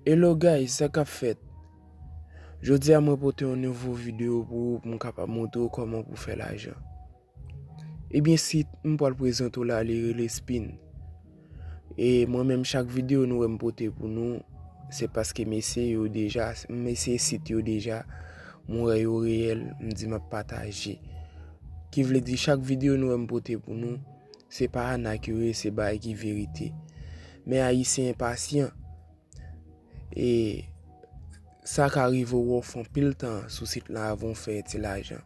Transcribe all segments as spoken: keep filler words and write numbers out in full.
Hello guys, sa k ap fèt? Jodi a mwen pote yon nouvo videyo pou ou, pou m kapab montre w kòman pou fè lajan. Ebyen, sit m pral prezante w la, li rele Spin. E mwen menm, chak videyo nou wè m pote pou nou, se paske m eseye yo deja, m eseye sit yo deja, m wè yo reyèl, m di m ap pataje. Ki vle di, chak videyo nou wè m pote pou nou, se pa anak yo ye, se bagay ki verite. Men Ayisyen enpasyan. E sa ka rive w off anpil tan sou sit lan avan w fè ti lajan.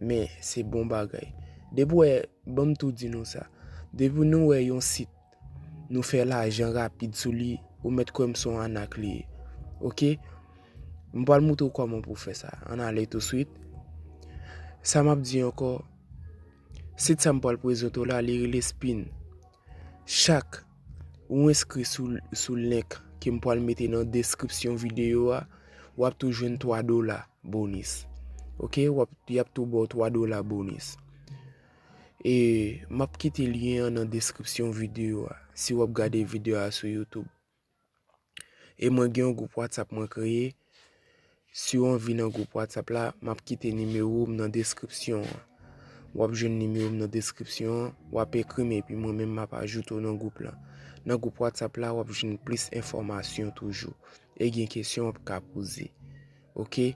Men se bon bagay. Depi w wè, ban m tou di nou sa. Depi nou wè yon sit, nou fè lajan rapid sou li, ou mèt kwè m se yon anak li ye. Oke? M pral montre w kòman pou w fè sa. Ann ale touswit. Sa m ap di ankò, sit sa m pral prezante w la, li rele Spin. Chak ou enskri sou, sou link ke m pral mete nan deskripsyon videyo a, w ap tou jwenn twa dola bonis. Oke, w ap, y ap tou ba w twa dola bonis. E m ap kite lyen an nan deskripsyon videyo a, si w ap gade videyo a sou YouTube. E mwen gen yon gwoup WhatsApp mwen kreye. Si w anvi nan gwoup WhatsApp la, m ap kite nimewo m nan deskripsyon an. W ap jwenn nimewo m nan deskripsyon an, w ap ekri m epi mwen menm m ap ajoute w nan gwoup lan. Nan gwoup WhatsApp la, w ap jwenn plis enfòmasyon toujou. E gen kesyon w ap ka poze. Oke?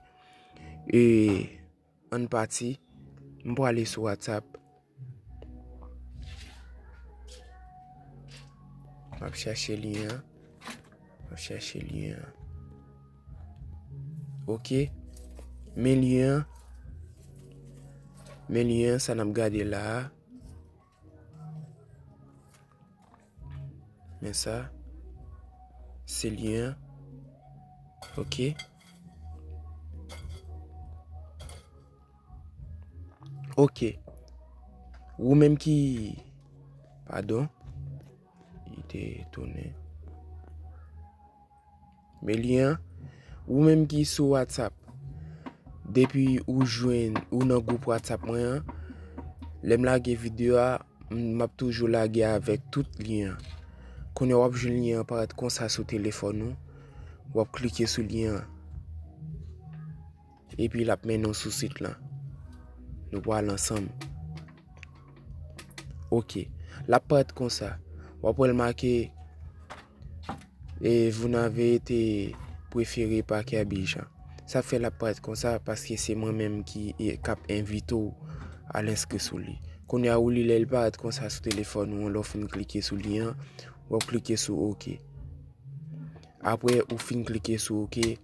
E ann pati, m prale sou WhatsApp. M ap chache lyen an. M ap chache lyen an. Oke. Men lyen an. Men lyen an, sa n ap gade la a. Men sa. Se lyen an. Oke. Oke. Ou menm ki, padon. Li te tounen. Men lyen an, ou menm ki sou WhatsApp, depi ou jwenn, ou nan gwoup WhatsApp mwen an, lè m lage videyo a, m, m ap toujou lage avèk tout lyen an. Kounye a w ap jwenn lyen an parèt konsa sou telefòn ou, w ap klike sou lyen an. Epi l ap mennen w sou sit lan. Nou pral ansanm. Oke. L ap parèt konsa. W ap wè l make, e, vous n'avez été préféré par Kerby Jean. Sa fè l ap parèt konsa, paske se mwen menm ki, e, k ap envite w al enskri sou li. Kounye a, ou li lè l parèt konsa sou telefòn ou an, lè w fin klike sou li an, w ap klike sou oke. Apre ou fin klike sou oke,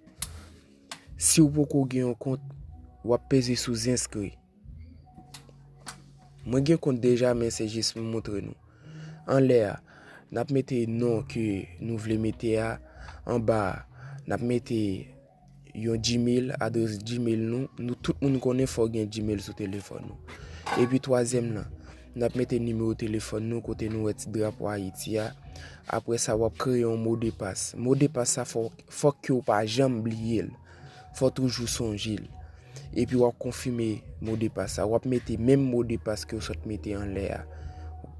si w poko gen yon kont, w ap peze sou enskri. Mwen gen kont deja, men se jis pou m montre nou. Anlè a, n ap mete non ke nou vle mete a. Anba a, n ap mete yon Gmail, adrès Gmail nou. Nou tout moun konnen fò gen Gmail sou telefòn nou. Epi twazyèm lan, n ap mete nimewo telefòn nou kote nou wè ti drapo Ayiti a. Apre sa, w ap kreye yon modepas. Modepas sa fò, fòk ke w pa janm bliye l. Fò toujou sonje l. Epi w ap konfime modepas sa. W ap mete menm modepas ke w sot mete anlè a.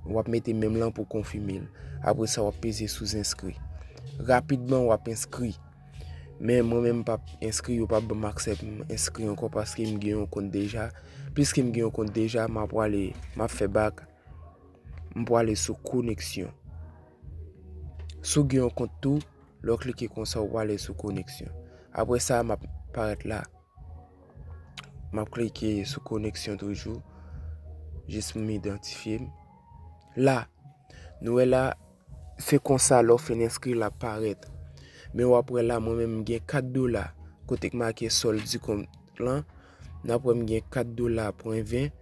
W ap mete menm lan pou konfime l. Apre sa, w ap peze sou enskri. Rapidman, w ap enskri. Men mwen menm m p ap enskri, yo p ap ban m aksè pou m enskri ankò paske m gen yon kont deja. Piske m gen yon kont deja, m ap prale, m ap fè bak. M prale sou koneksyon. Si w gen yon kont tou, lè w klike konsa, w prale sou koneksyon. Apre sa, m ap parèt la. M ap klike sou koneksyon toujou. Jis pou m idantifye m. La, nou wè la, se konsa lè w fin enskri l ap parèt. Men w ap wè la, mwen menm m gen kat dola. Kote k make solde du compte lan, n ap wè m gen kat dola pwen ven.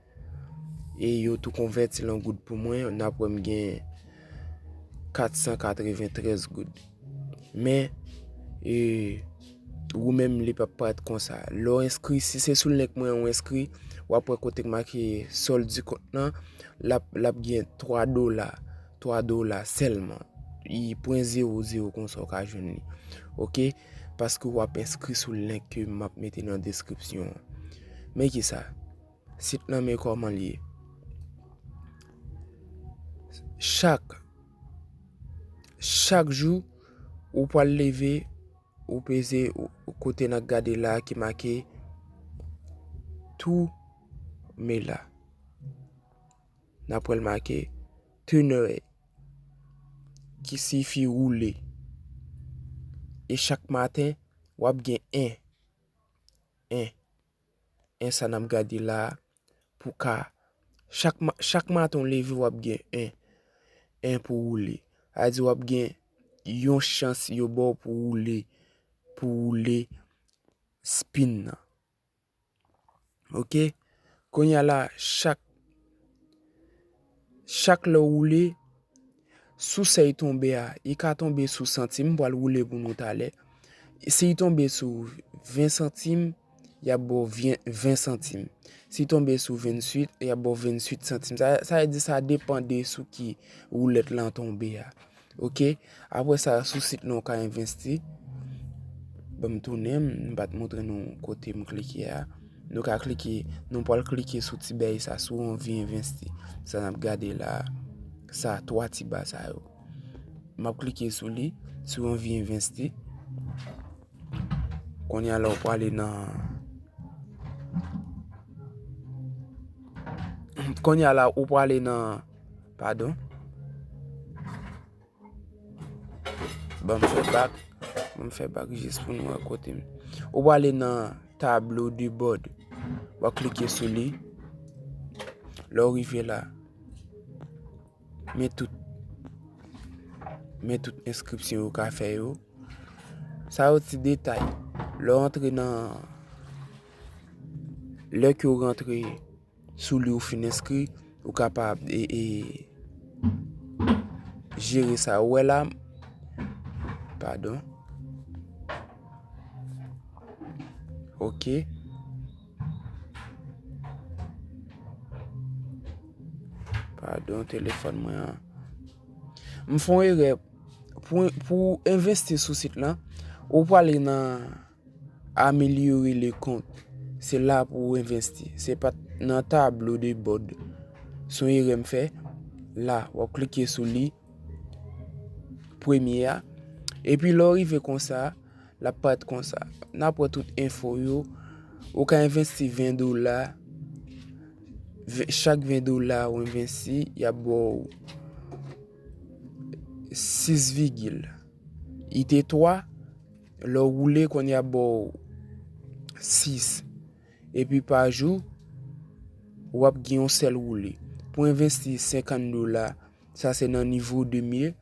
E yo tou konvèti l an goud pou mwen, n ap wè m gen kat san katreventrèz goud. Men, e, ou menm li p ap parèt konsa. Lè w enskri, si se sou link mwen ou enskri, w ap wè kote k make solde du compte lan, l ap, l ap gen twa dola, twa dola sèlman. I pwen zewo zewo konsa w ka jwenn li. Oke? Paske w ap enskri sou link ke m ap mete nan deskripsyon an. Men kisa? Sit lan men kòman l ye. Chak, chak jou, ou pral leve, ou peze ou, kote n ap gade la ki make tou me la. N ap wè l make tenere, ki siyifi woule. E chak maten, w ap gen en, en, en sa n ap gade la a, pou ka, chak, ma- chak maten w leve, w ap gen en, en pou woule. Sa vle di w ap gen yon chans yo ba w pou woule, pou woule spin nan. Oke? Kounye a la, chak, chak lè w woule, sou sèy tonbe a, li ka tonbe sou santim, m pral woule pou nou talè. Si li tonbe sou ven santim, y ap ba w ven, ven santim. Si li tonbe sou venntuit, y ap ba w venntuit santim. Sa, sa vle di sa depann de sou ki woulèt lan tonbe a. Oke? Apre sa, sou sit lan, ou ka envesti. Ban m tounen, m pa t montre nou kote m klike a. Nou ka klike, nou pral klike sou ti bèy sa, si w anvi envesti. Sa n ap gade la, sa, twa ti ba sa yo. M ap klike sou li, si w anvi envesti. Kounye a la, ou prale nan, kounye a la, ou prale nan, padon. Ban m fè bak. Ban m fè bak jis pou nou wè kote m. Ou prale nan tablo de bòd. W ap klike sou li. Lè w rive la, men tout, men tout enskripsyon yo ka fè yo. Sa yo ti detay. Lè w antre nan, lè ke w rantre sou li ou fin enskri, ou kapab e, e, jere sa. Ou wè la, padon. Oke. Padon, telefòn mwen an. M fè yon erè. Pou, pou envesti sou sit lan, ou prale nan améliorer le compte. Se la pou w envesti. Se pa t nan tablo de bòd. Se yon erè m fè. La, w ap klike sou li. Premye a. Epi lè w rive konsa, l ap parèt konsa. N ap wè tout enfo yo. Ou ka envesti ven dola. Ven- chak ven dola ou envesti, y ap ba w sis vigil. Li te twa, lè w woule, kounye a ba w sis. Epi pa jou, w ap gen yon sèl woule. Pou envesti senkant dola, sa se nan nivo de m ye,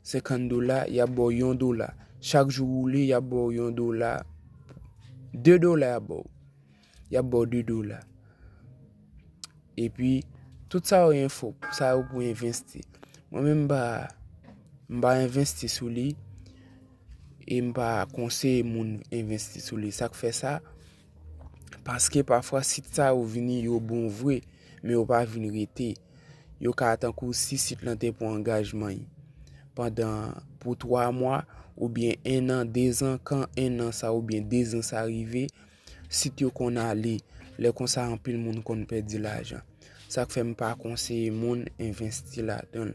senkant dola, y ap ba w yon dola. Chak jou w woule, y ap ba w yon dola. De dola y ap ba w. Y ap ba w de dola. Epi, tout sa yo enfo, sa yo pou envesti. Mwen menm m pa, m pa envesti sou li, e m pa konseye moun envesti sou li. Sa k fè sa, paske pafwa sit sa yo vini yo bon vre, men yo pa vin rete. Yo ka tankou si sit lan te pran angajman li pandan pou twa mwa, oubyen en an, dezan, kan en an sa oubyen dezan sa rive, sit yo konn ale. Lè konsa, anpil moun konn pèdi lajan. Sa k fè m pa konseye moun envesti ladan l.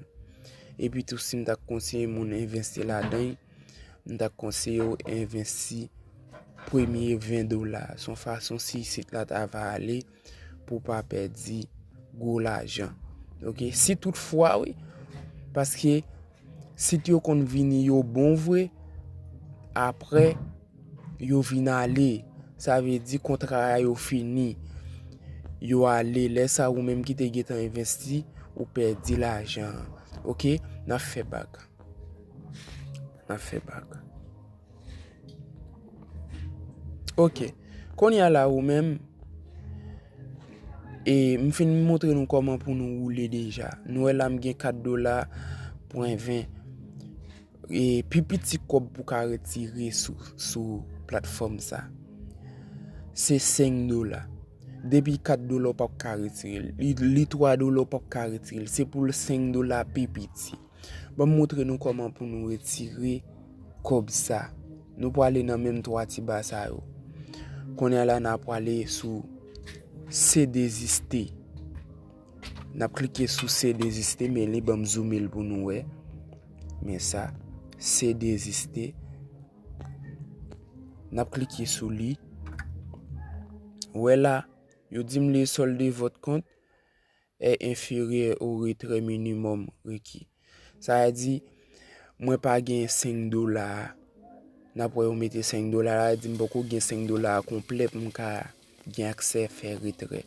Epi tou, si m ta konseye moun envesti ladan l, m ta konseye w envesti premye ven dola. Se yon fason si sit la ta va ale pou w pa pèdi gwo lajan. Oke? Si toutfwa, wi. Paske sit yo konn vini yo bon vre, apre, yo vin ale. Sa vle di kontra a yo fini. Yo ale. Lè sa, ou menm ki te gentan envesti, ou pèdi lajan an. Oke? N ap fè bak. N ap fè bak. Oke. Kounye a la, ou menm, e m fin montre nou kòman pou nou woule deja. Nou wè la, m gen kat dola pwen ven. E pi piti kòb pou ka retire sou, sou platfòm sa, se senk dola. Depi kat dola, w p ap ka retire l. Li, li twa dola, w p ap ka retire l. Se pou l senk dola pi piti. Ban m montre nou kòman pou nou retire kòb sa. Nou prale nan menm twa ti ba sa yo. Kounye a la, n a prale sou se deziste. N ap klike sou se deziste, men li ban m zoome l pou nou wè. Men sa, se deziste. N ap klike sou li. Ou wè la, yo di m le solde vòt kont est inférieur au retrait minimum requis. Sa vle di, mwen pa gen senk dola a. N ap wè yo mete senk dola la, di m poko gen senk dola a konplè pou m ka gen aksè fè retrè.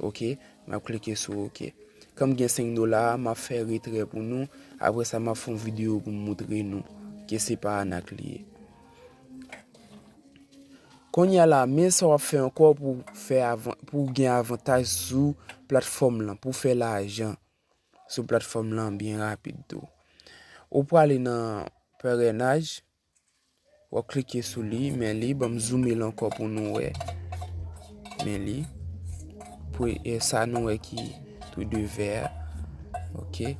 Oke, m ap klike sou oke. Kan m gen senk dola a, m ap fè retrè pou nou. Apre sa, m ap fè yon videyo pou m moutre nou ke se pa anak li ye. Kounye a la, men sa w ap fè ankò pou fè avan, pou gen avantaj sou platfòm lan, pou fè lajan sou platfòm lan byen rapid tou. Ou prale nan parrainage, w ap klike sou li, men li, ban m zoume l ankò pou nou wè. Men li, pou e sa nou wè ki tou de vè a. Oke.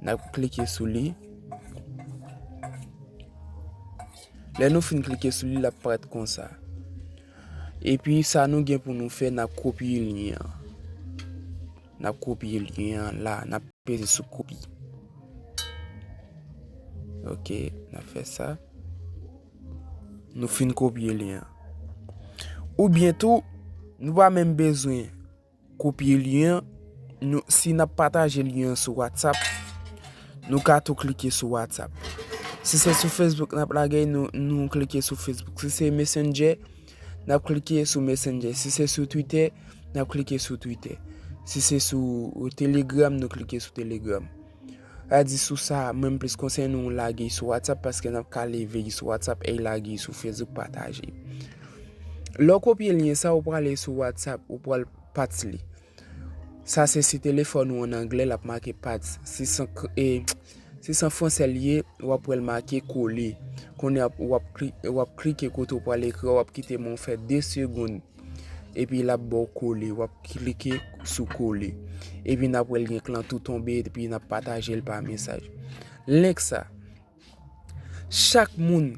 N ap klike sou li. Lè nou fin klike sou li, l ap parèt konsa. Epi sa nou gen pou nou fè, n ap kopye lyen an. N ap kopye lyen an la, n ap peze sou kopi. Oke, n ap fè sa. Nou fin kopye lyen an. Oubyen tou, nou pa menm bezwen kopye lyen an. Nou, si n ap pataje lyen an sou WhatsApp, nou ka tou klike sou WhatsApp. Si se sou Facebook n ap lage, nou, nou klike sou Facebook. Si se Messenger, n ap klike sou Messenger. Si se sou Twitter, n ap klike sou Twitter. Si se sou Telegram, nou klike sou Telegram. Sa di sou sa, mwen m plis konseye nou lage sou WhatsApp paske n ap ka leve sou WhatsApp e lage sou Facebook, pataje. Lè w kopye lyen sa, ou prale sou WhatsApp, ou pral pats li. Sa se si telefòn ou an anglè, l ap make pats. Si se an k-, e, si se an fransè l ye, w ap wè l make kole. Kounye a, w ap kli-, w ap klike kote w pral ekri, w ap kite men w fè de segonn. Epi l ap ba w kole, w ap klike sou kole. Epi n ap wè lyen lan tou tonbe, epi n ap pataje l pa mesaj. Link sa, chak moun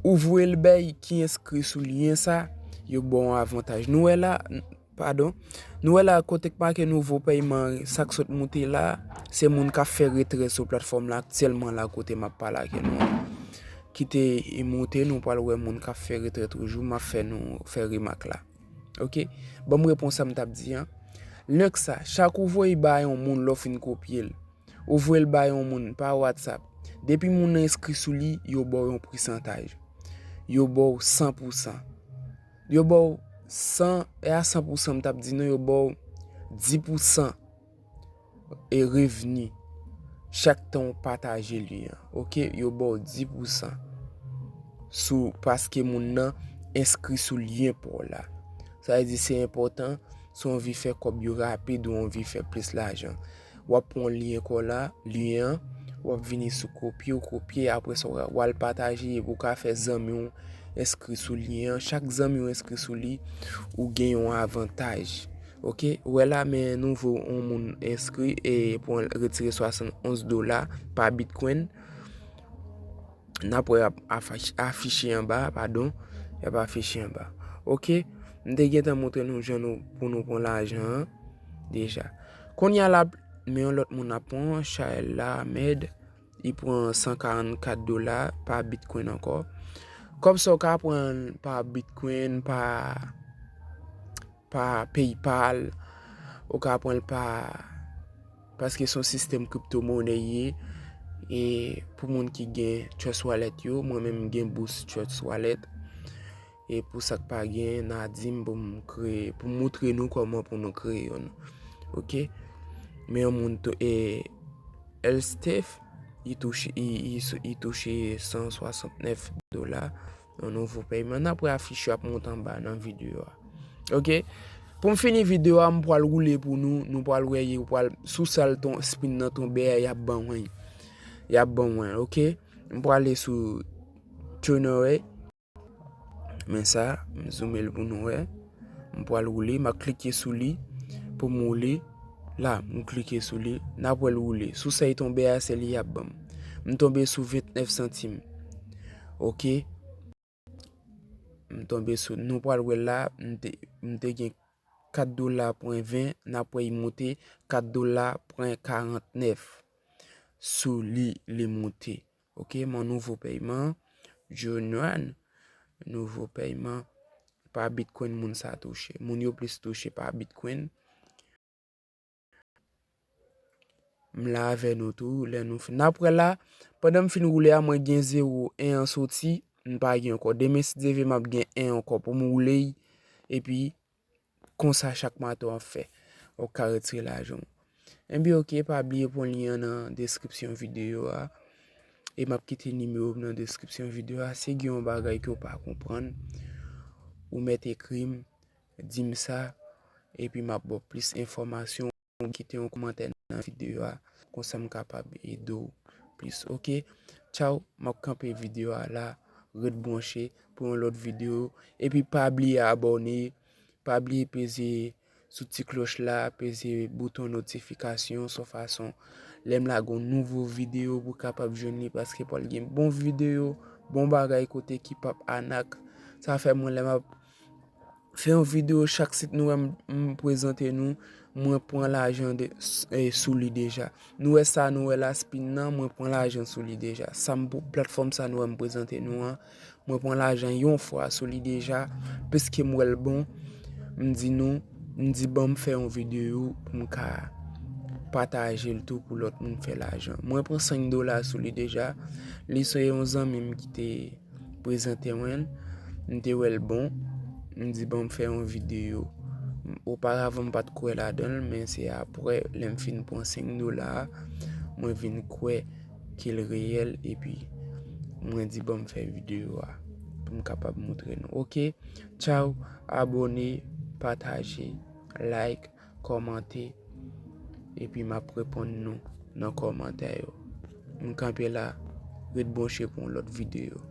ou voye l bay ki enskri sou lyen sa, yo ba w yon avantaj. Nou wè la, n-, padon, nou wè la kote k make nouvo pèyman, sa k sot moute la, se moun k ap fè retrè sou platfòm la aktyèlman la kote m ap pale ak nou an. Kite e moute, nou pral wè moun k ap fè retrè toujou, m ap fè nou fè remak la. Oke? Ban m repons sa m t ap di an. Link sa, chak ou voye bay yon moun lè w fin kopye l, ou voye l bay yon moun pa WhatsApp. Depi moun nan enskri sou li, yo ba w yon pousantaj. Yo ba w san pousan. Yo ba w san, e a san pousan m t ap di non, yo ba w dis pousan e revni chak tan w pataje lyen an. Oke, yo ba w dis pousan sou paske moun nan enskri sou lyen pa w la. Sa vle di se enpòtan si w anvi fè kòb yo rapid ou anvi fè plis lajan. W ap pran lyen kò la, lyen an, w ap vini sou kopye, w kopye, apre sa w al pataje epi w ka fè zanmi w enskri sou lyen an. Chak zanmi w enskri sou li, ou gen yon avantaj. Oke, ou wè la, men nouvo yon moun enskri e pou retire swasannonz dola pa Bitcoin. N ap wè ap afich-, afiche anba, padon, y ap afiche anba. Oke, m te gentan montre nou jan nou, pou nou pran lajan an deja. Kounye a la, men yon lòt moun ap pran, Shael la, Ahmed, li pran san karannkat dola pa Bitcoin ankò. Kòb sa w ka pran pa Bitcoin, pa pa PayPal, ou ka pran l pa, paske se yon sistèm kripto monè ye. E pou moun ki gen Trust Wallet yo, mwen menm m gen Boost Trust Wallet. E pou sa k pa gen, n a di m pou m kreye, pou m moutre nou kòman pou nou kreye youn. Oke? Men yon moun tou, e, Elstef, li touche, li, li, li touche san swasantnèf dola. Yon nouvo pèyman. N ap wè afich yo ap monte anba nan videyo a. Oke? Pou m fini videyo a, m pral woule pou nou. Nou pral wè, yo pral, sou sa l ton, spin nan tonbe a, y ap ban mwen. Y ap ban mwen, oke? M prale sou Turner. Men sa, m zoome l pou nou wè. M pral woule, m ap klike sou li pou m woule. La, m klike sou li, n ap wè l woule. Sou sa l tonbe a, se li y ap ban m. M tonbe sou vennèf santim. Oke? M tonbe sou, nou pral wè la, m te, m te gen kat dola pwen ven, n ap wè li monte kat dola pwen karantnèf. Sou li, li monte. Oke, mon nouvo pèyman, Jonuan, nouvo pèyman pa Bitcoin moun sa touche. Moun yo plis touche pa Bitcoin. M la avè nou tou, lè nou fin. N ap wè la, pandan m fin woule a, mwen gen zewo, en an soti, m pa gen ankò. Demen, si Dye vle, m ap gen en ankò pou m woule y, epi konsa chak maten w ap fè. Ou ka retire lajan w. Ebyen, oke, pa bliye pran lyen an nan deskripsyon videyo a. E m ap kite nimewo m nan deskripsyon videyo a. Si gen yon bagay ke w pa konprann, ou mèt ekri m, di m sa, epi m ap ba w plis enfòmasyon. Kite yon kòmantè nan videyo a, konsa m kapab ede w plis, oke? Tchaw, m ap kanpe videyo a la, ret branche pou yon lòt videyo. Epi pa bliye abòne, pa bliye peze sou ti klòch la, peze bouton notifikasyon, se yon fason lè m lage yon nouvo videyo pou w kapab jwenn li, paske pral gen bon videyo, bon bagay kote ki p ap anak. Sa fè mwen lè m ap fè yon videyo chak sit nou wè m, m prezante nou, mwen pran lajan de, s-, e, sou li deja. Nou wè sa, nou wè la spin nan, mwen pran lajan sou li deja. Sa m pou, platfòm sa nou wè m prezante nou an, mwen pran lajan yon fwa sou li deja, piske m wè l bon, m di nou, m di ban m fè yon videyo pou m ka pataje l tou pou lòt moun fè lajan. Mwen pran senk dola sou li deja, li se yon zanmi m ki te prezante mwen l, m te wè l bon, m di ban m fè yon videyo. Oparavan m pa t kwè ladan l, men se apre lè m fin pran senk dola a, mwen vin kwè ke l reyèl, epi mwen di ban m fè videyo a pou m kapab montre nou. Oke, tchaw, abòne, pataje, like, kòmante, epi m ap reponn nou nan kòmantè yo. M kanpe la, ret branche pou yon lòt videyo.